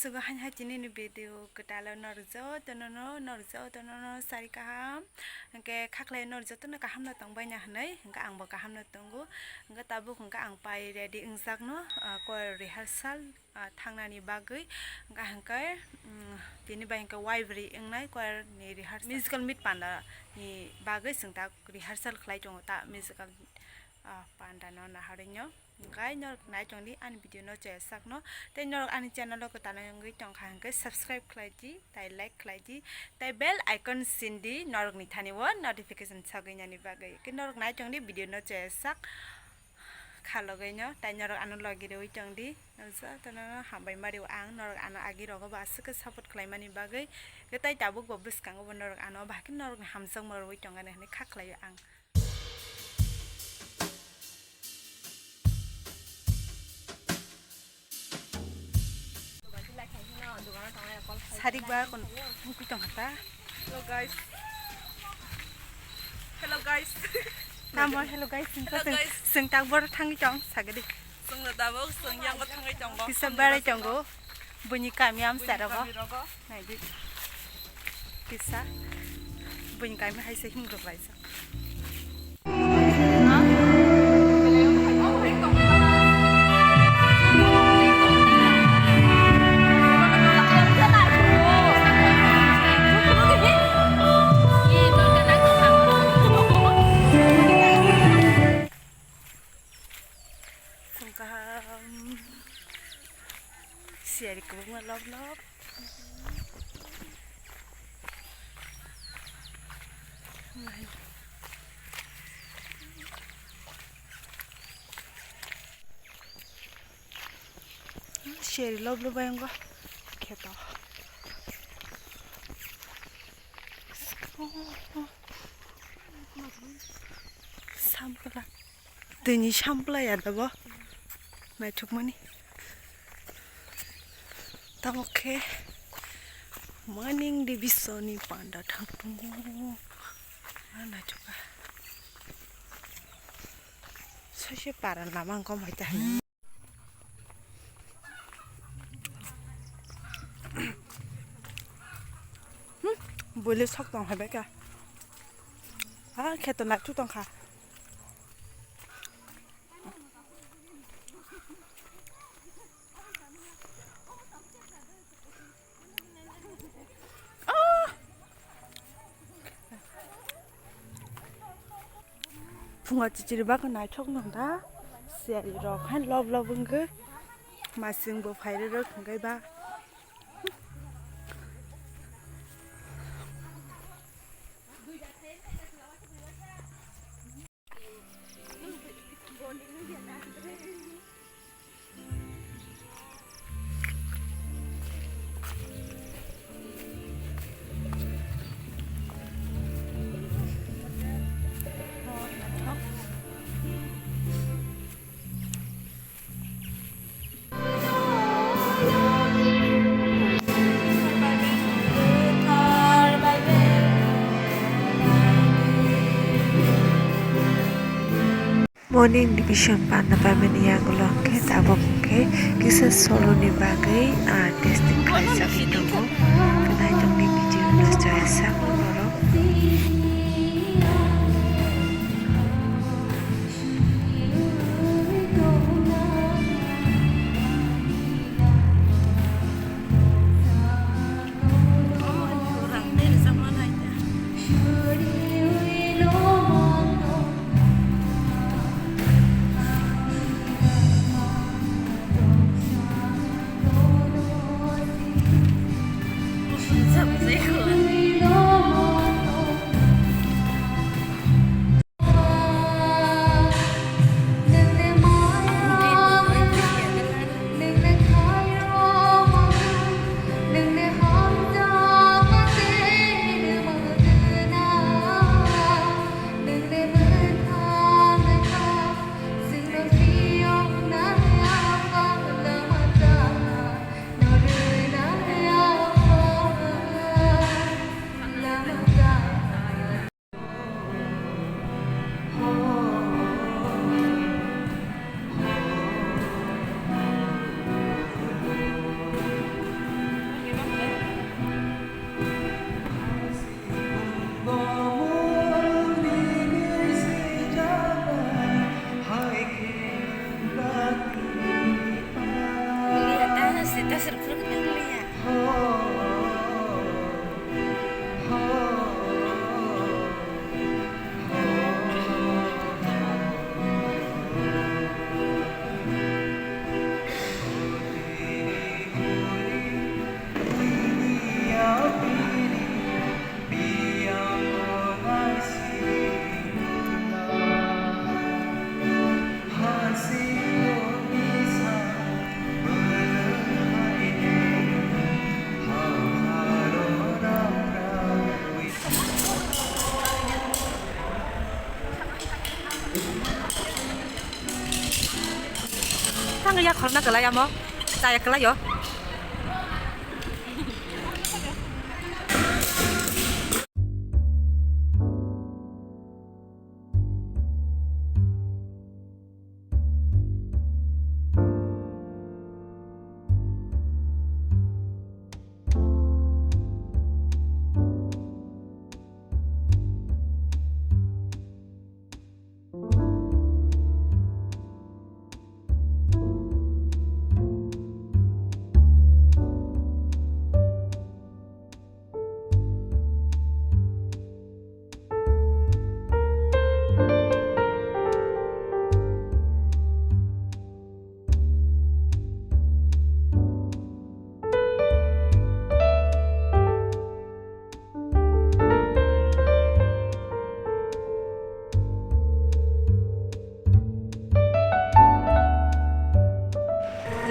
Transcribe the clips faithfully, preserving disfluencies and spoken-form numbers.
Sugo hain hai tini ni video kwtal o norok jotono no, norok jotono no sari kaham. Hwnkhe khaklai norok jotono kaham no tongbai na hinwi, hwnkhe ang bo kaham no tongo. Hwnkhe tabuk hwnkhe ang pai ready wngjak no, ah, choir rehearsal, ah, thangnani bagwi. Hwnkhe hwnkhe, mm, tini bai hwnkhe waibrwi wngnai choir ni rehearsal. Musical meet panda ni bagwi chwng ta rehearsal khlai tongo ta musical, ah, panda no naharwi no. Hwnkhe norok nai tongdi ani video no chaya sakno. Tei norok ani channel o kwtal wngwi tongkha hwnkhe subscribe khlai di, tei like khlai di, tei bell icon sindi norokni thani o notification sagwi nani bagwi. Khe norok nai tongdi video no chaya sak khalogwi no, tei norok ano logi rwi tongdi. Norok jotono hambai mari o ang, norok ano agi rogo bo aswk khe support khlaimani bagwi. Khe tei tabuk bo bwskango bo norok ano bahai khe norokni hamjakma rwi tongani hinwi kha khlai o ang. Sarik ba kon mukui tong hata. Hello guys. Hello guys. Tamo hello guys. Hello guys. Sing tak bor thangwi tong sagadi. Sing da tabuk sing yang ba thangwi tong bo. Kisa barai tongo. Buini kami am sara bo. Naidi. Kisa. Buini kami hai se him rok laisa. Siyari kubungma lok lok. Seri loblo bayongo kheto. Sampla. Tini sampla ya dabo. Naithokmani. Tamo khe maning division ni panda thang tongo. Ah, naithoka. Soise para lama wngkha mai ta. Hmm, bole sok tong hai bai ka. Ah, kheto naithok tong kha. Phunga chichiri bakha naithok nang da, siyari rok hai lob lob wngkhe, masing bo phairwi rok thwngwi ba. Morning division panna paimani yagulo hwnkhe tabuk hwnkhe kisa soloni bagwi, ah, testing khlaijagwi tongo. Naitokni video no chaya sak borok. Tang ya khorna kwlai amo. Chaya kwlai yo.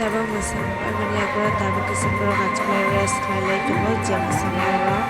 Labo mwsang paimani yago tabuk kisa borok achukmai rest khlailai tongo je mwsang rok.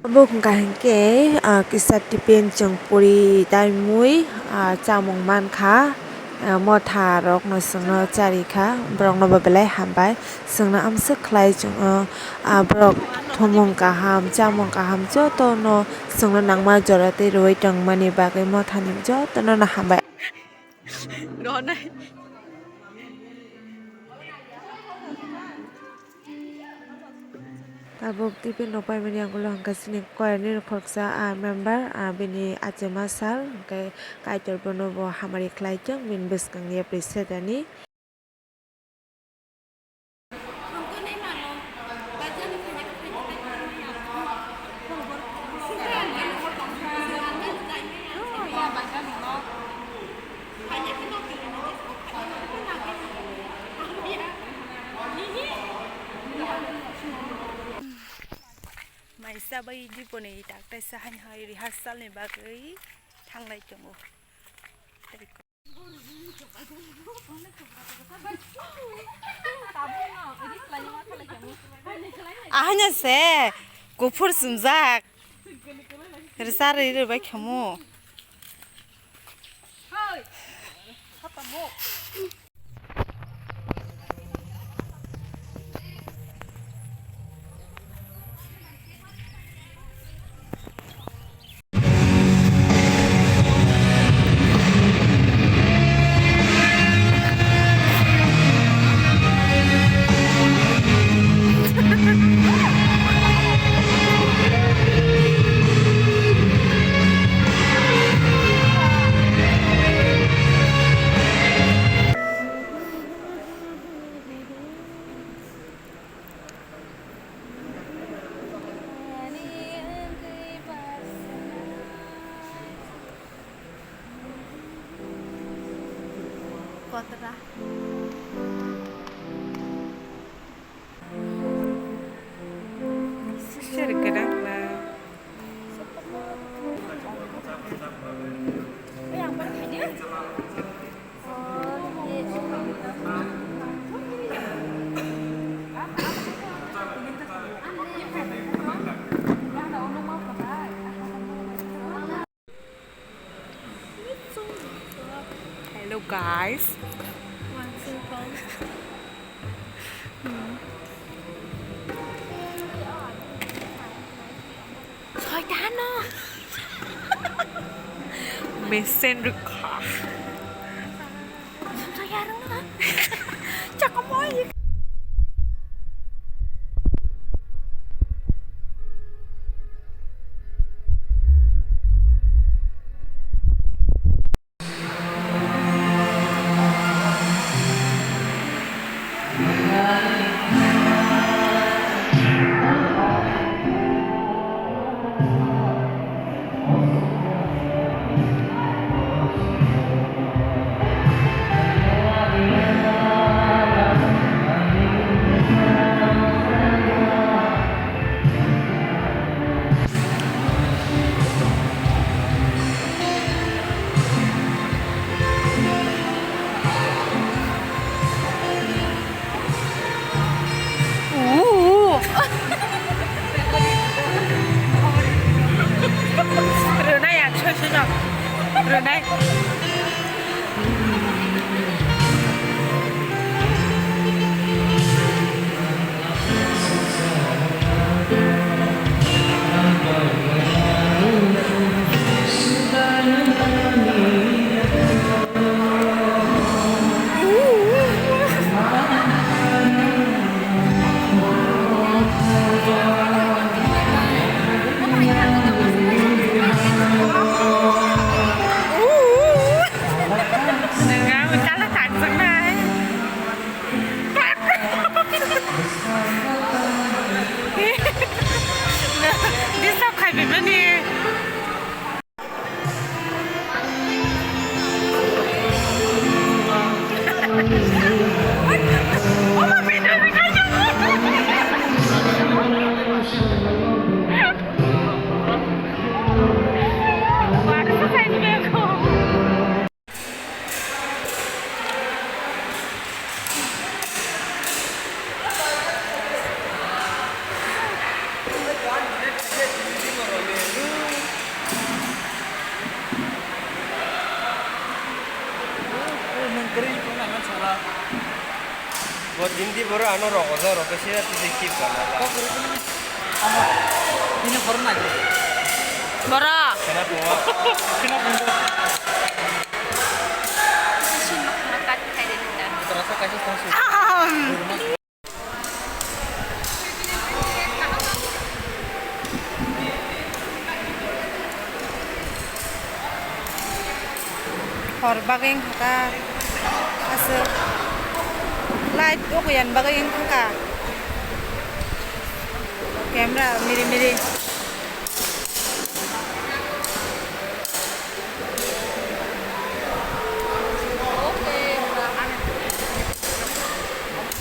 Obo wngkha hinkhe, ah, kisa tipen chwng puri tei mui, ah, chamung mankha, ah, motha rokno chwngno charikha, borokno bo belai hambai. Chwngno amswk khlai chwng, ah, borok thumung kaham, chamung kaham jotono chwngno nangma jora tei rwui tongmani bagwi mothani jotono no hambai. Tabuk tipi nok paimani yagulo hwnkha chini choir ni khoroksa, ah, member, ah, bini achema sir hwnkhe Kaitor bono bo hamari khlai chwng bini bwskang yapri sedani. Maisa bai Diponi taktaisa haino hai rehearsal ni bagwi thanglai tongo. Ahanya se kuphur sumjak. Risa ri ri bai khamu. Kotra. Sir, kadang lah. Hello guys. Soitano. Mesen rwkha. Sumsok yarwng na. Chakamo. Boro ano rogo ja rogo sira tisi kip gana. Bini horna. Boro. Kena bungo. Kena bungo. Sini makan makan kayak ini dah. Terasa kasih tangsu. Hor bagwi wngkha ta aswk light o kuyan bagwi wngkha camera miri miri.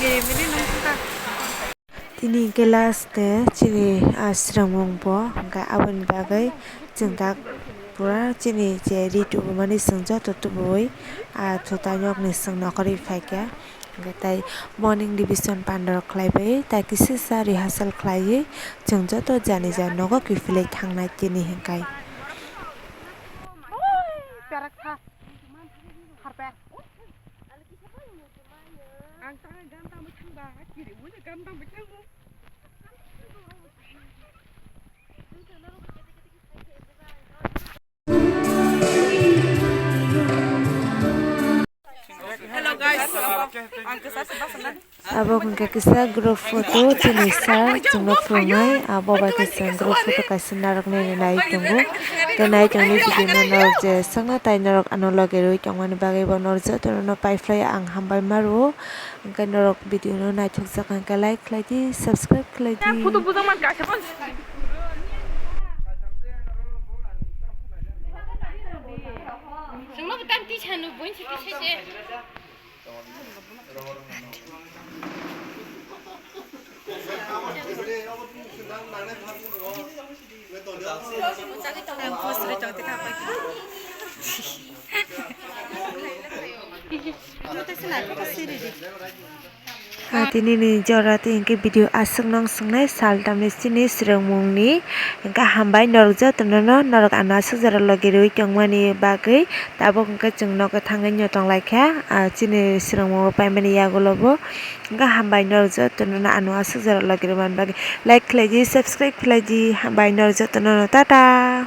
Miri miri nungkha. Tini hwnkhe last day chini, ah, swrwngmung bo, hwnkhe aboni bagwi chwng tak pura chini je ri tubumani chwng joto tubuwi, ah, thutai nokni chwng nokhorwi phaikha. Hwnkhe tai morning revision pandal khlaiwi, tai kisisa rehearsal khlaiwi, chwng joto jani jani nogo kiphilwi thangnai tini hwnkhe. Ang tang gan tang bwthang ba, kiri mo ne gan tang bwthang mo. Hello guys, ang kisa se basa na. Abo hwnkha kisa group photo chini sir chwngno phwrwngnai, abo bai khe chwng group photo kaisa narwknai nai tongo. Tei nai tongni video no norok je swkna tai norok ano loge rwi tongmani bagwi bo norok jotono no paiphlai ang hambai ma rwo. Hwnkhe norok video no naithokjak hwnkhe like khlai di, subscribe khlai di. Photo bujak man kaisa phan. Chwngno bo tam tisano boin se tisai se. Ah, tini ni jora tei hwnkhe video aswk nw swng nai sal tamni chini swrwngmung ni. Hwnkhe hambai norok jotono no norok ano aswk jora logi rwi tongmani bagwi tabuk hwnkhe chwng nogo thangwi nw tong lai kha, ah, chini swrwngmung o paimani yagulo bo. Hwnkhe hambai norok jotono no ano aswk jora logi rwmani bagwi like khlai di, subscribe khlai di, hambai norok jotono no tata.